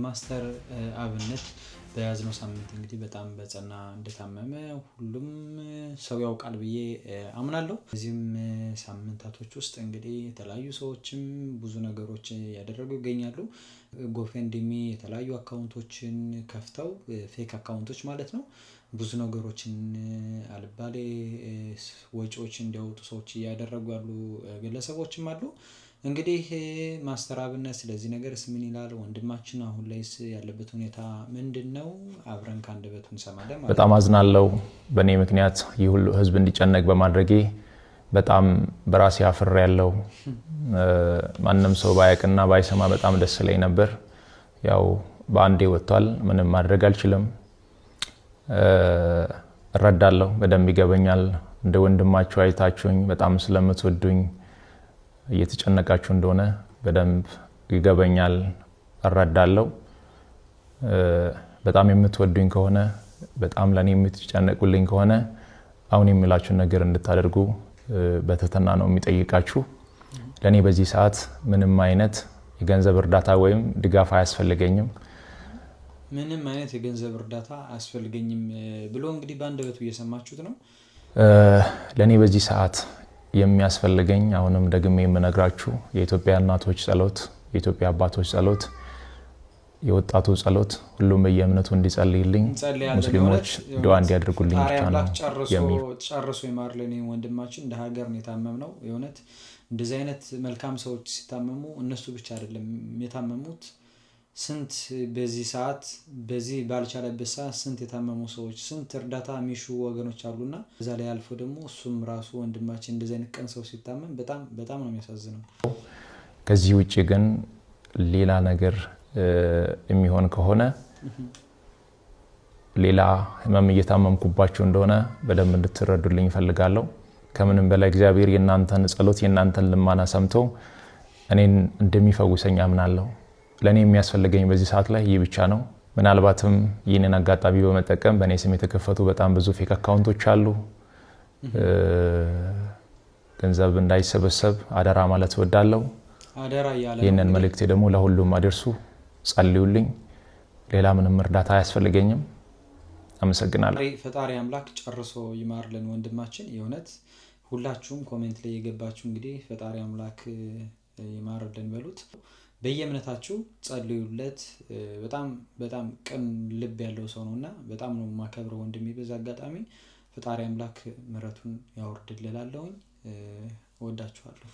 ማስተር አብነት በያዝነው ሳምንት እንግዲህ በጣም በጸና እንደታመመ ሁሉም ሰው ያውቃል ብዬ አምናለሁ። በዚህም ሳምንታቶች ውስጥ እንግዲህ የተለያዩ ሰዎችም ብዙ ነገሮች እያደረጉ ይገኛሉ። GoFundMe የተለያዩ account ኦችን ከፍተው፣ fake account ኦች ማለት ነው፣ ብዙ ነገሮችን አልባሌ ወጪዎች እንዲያወጡ ሰዎች እያደረጉ ያሉ ግለሰቦችም አሉ። እንግዲህ ማስተር አብነት ስለዚህ ነገርስ ምን ይላል? ወንድማችን አሁን ላይስ ያለበት ሁኔታ ምንድን ነው? አብረን ከአንደበቱ እንሰማለን ማለት ነው። በጣም አዝናለው። በእኔ ምክንያት ይህ ሁሉ ህዝብ እንዲጨነቅ በማድረጌ በጣም በራሴ አፍሬያለሁ። ማንም ሰው ባያቅና ባይሰማ በጣም ደስ ይለኝ ነበር። ያው በአንዴ ወጥቷል። ምንም ማድረግ አልችልም። እረዳለሁ፣ በደንብ ይገበኛል። እንደ ወንድማችሁ አይታችሁኝ በጣም ስለምትወዱኝ እየተጨነቃችሁ እንደሆነ በደንብ ይገበኛል፣ እረዳለሁ። በጣም የምትወዱኝ ከሆነ፣ በጣም ለእኔ የምትጨነቁልኝ ከሆነ አሁን የምላችሁን ነገር እንድታደርጉ በትህትና ነው የምጠይቃችሁ። ለእኔ በዚህ ሰዓት ምንም አይነት የገንዘብ እርዳታ ወይም ድጋፍ አያስፈልገኝም። ምንም አይነት የገንዘብ እርዳታ አያስፈልገኝም ብሎ እንግዲህ በአንደበቱ እየሰማችሁት ነው። ለእኔ በዚህ ሰዓት የሚያስፈልገኝ፣ አሁንም ደግሜ የምነግራችሁ፣ የኢትዮጵያ እናቶች ጸሎት፣ የኢትዮጵያ አባቶች ጸሎት፣ የወጣቱ ጸሎት፣ ሁሉም በየእምነቱ እንዲጸልይልኝ፣ እንጸልያለን። ሙስሊሞች የእውነት ዱዓ እንዲያደርጉልኝ ፈጣሪ ብቻ ነው አምላክ ጨርሶ ይማርልን ይህን ወንድማችን። እንደ ሀገር ነው የታመምነው። የእውነት እንደዚህ አይነት መልካም ሰዎች ሲታመሙ እነሱ ብቻ አይደለም የታመሙት። ስንት በዚህ ሰዓት፣ በዚህ ባልቻለበት ሰዓት ስንት የታመሙ ሰዎች፣ ስንት እርዳታ የሚሹ ወገኖች አሉና እዛ ላይ አልፎ ደግሞ እሱም ራሱ ወንድማችን እንደዚህ አይነት ቀን ሰው ሲታመም በጣም በጣም ነው የሚያሳዝነው። ከዚህ ውጭ ግን ሌላ ነገር የሚሆን ከሆነ ሌላ ህመም እየታመምኩባችሁ እንደሆነ በደንብ እንድትረዱልኝ እፈልጋለሁ። ከምንም በላይ እግዚአብሔር የእናንተን ጸሎት፣ የእናንተን ልመና ሰምቶ እኔን እንደሚፈውሰኝ አምናለሁ። ለእኔ የሚያስፈልገኝ በዚህ ሰዓት ላይ ይህ ብቻ ነው። ምናልባትም ይህንን አጋጣሚ በመጠቀም በእኔ ስም የተከፈቱ በጣም ብዙ fake account ኦች አሉ። ገንዘብ እንዳይሰበሰብ አደራ ማለት እወዳለሁ። አደራ እያለ ነው ይህንን እንግዲህ። መልእክቴ ደግሞ ለሁሉም አድርሱ፣ ጸልዩልኝ። ሌላ ምንም እርዳታ አያስፈልገኝም። አመሰግናለሁ። ፈጣሪ አምላክ ጨርሶ ይማርልን ወንድማችን። የእውነት ሁላችሁም comment ላይ የገባችሁ እንግዲህ ፈጣሪ አምላክ ይማርልን በሉት። በየእምነታችሁ ጸልዩለት። በጣም በጣም ቅን ልብ ያለው ሰው ነው እና በጣም ነው የማከብረው ወንድሜ። በዛ አጋጣሚ ፈጣሪ አምላክ ምሕረቱን ያወርድልህ እላለሁኝ። እወዳችኋለሁ።